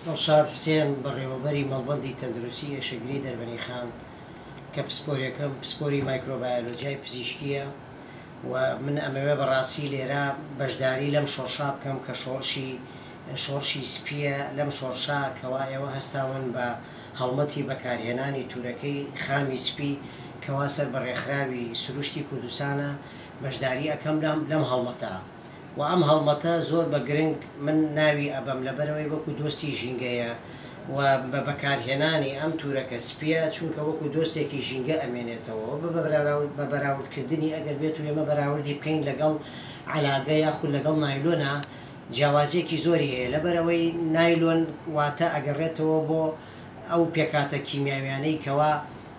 دڵشاد حسێن، بەڕێوەبەری مەڵبەندی تەندروستی ئێشکگری دەربەنیخان، کە پسپۆریەکەم پسپۆری مایکرۆبایۆلۆجیای پزیشکییە و من ئەمەوێ بەڕاستی لێرە بەشداری لەم شۆڕشا بکەم کە شۆڕشی شۆڕشی سپییە. لەم شۆڕشا کەوا ئێوە هەستاون بە هەڵمەتی بەکارهێنانی تورەکەی خامی سپی کەوا سەر بە ڕێکخراوی سروشتی کوردستانە، بەشداری ئەکەم لەم هەڵمەتە و ئەم هەڵمەتە زۆر بە گرنگ من ناوی ئەبەم لەبەرئەوەی وەکو دۆستی ژینگەیە و بە بەکارهێنانی ئەم تورەکە سپیە چونکە وەکو دۆستێکی ژینگە ئەمێنێتەوە و بە بەراوردکردنی ئەگەر بێتو ئێمە بەراوردی بکەین لەگەڵ عەلاگە یاخود لەگەڵ نایلۆنا جیاوازیەکی زۆری هەیە لەبەرئەوەی نایلۆن واتە ئەگەڕێتەوە بۆ ئەو پێکهاتە کیمیاویانەی کەوا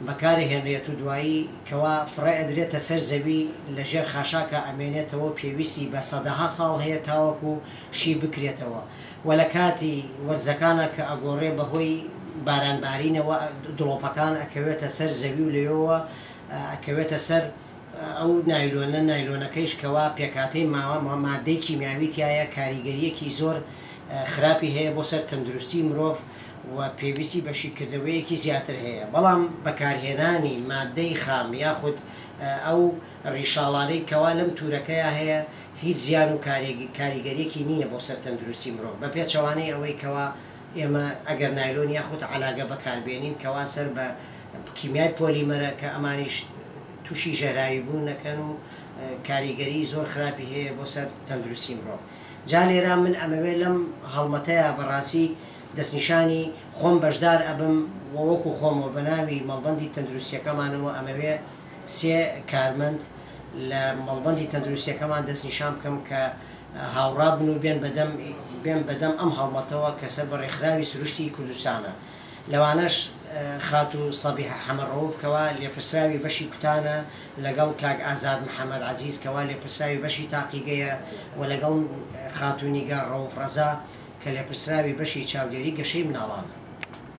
بەکارئەهێنرێت و دوایی کەوا فڕێ ئەدرێتە سەر زەوی لە ژێر خاشاکا ئەمێنێتەوە و پێویستی بە سەدەها ساڵ هەیە تاوەکو شی بکرێتەوە و لە کاتی وەرزەکانا کە ئەگۆڕێ بەهۆی باران بارینەوە دڵۆپەکان ئەکەوێتە سەر زەوی و لەوێوە ئەکەوێتە سەر ئەو نایلۆنە، نایلۆنەکەیش کەوا پێکهاتەی ماددەی کیمیاوی تیایە کاریگەرییەکی زۆر خراپی هەیە بۆ سەر تەندروستی مرۆڤ و پێویستی بە شیکردنەوەیەکی زیاتر هەیە، بەڵام بەکارهێنانی ماددەی خام یاخود ئەو ڕیشاڵانەی کەوا لەم تورەکەیا هەیە هیچ زیان و کاریگەرییەکی نییە بۆ سەر تەندروستی مرۆڤ بە پێچەوانەی ئەوەی کەوا ئێمە ئەگەر نایلۆن یاخود عەلاگە بەکاربێنین کەوا سەر بە کیمیای پۆلیمەرە کە ئەمانیش توشی ژەهراوی بوون ئەکەن و کاریگەری زۆر خراپی هەیە بۆ سەر تەندروستی مرۆڤ. جا لێرە من ئەمەوێ لەم هەڵمەتەیا بەڕاستی دەستنیشانی خۆم بەشدار ئەبم و وەکو خۆم و بەناوی مەڵبەندی تەندروستیەکەمانەوە ئەمەوێ سێ کارمەند لە مەڵبەندی تەندروستیەکەمان دەستنیشان بکەم کە هاوڕا بن و بێن بەدەم بێن بەدەم ئەم هەڵمەتەوە کە سەر بە ڕێکخراوی سروشتی کوردستانە. لەوانەش خاتوو سەبیحە حەمە ڕەوف کەوا لێپرسراوی بەشی کوتانە، لەگەڵ کاک ئازاد محەمەد عەزیز کەوا لێپرسراوی بەشی تاقیگەیە و لەگەڵ خاتوو نیگار ڕەوف ڕەزا کە لێپرسراوی بەشی چاودێری گەشەی مناڵانە.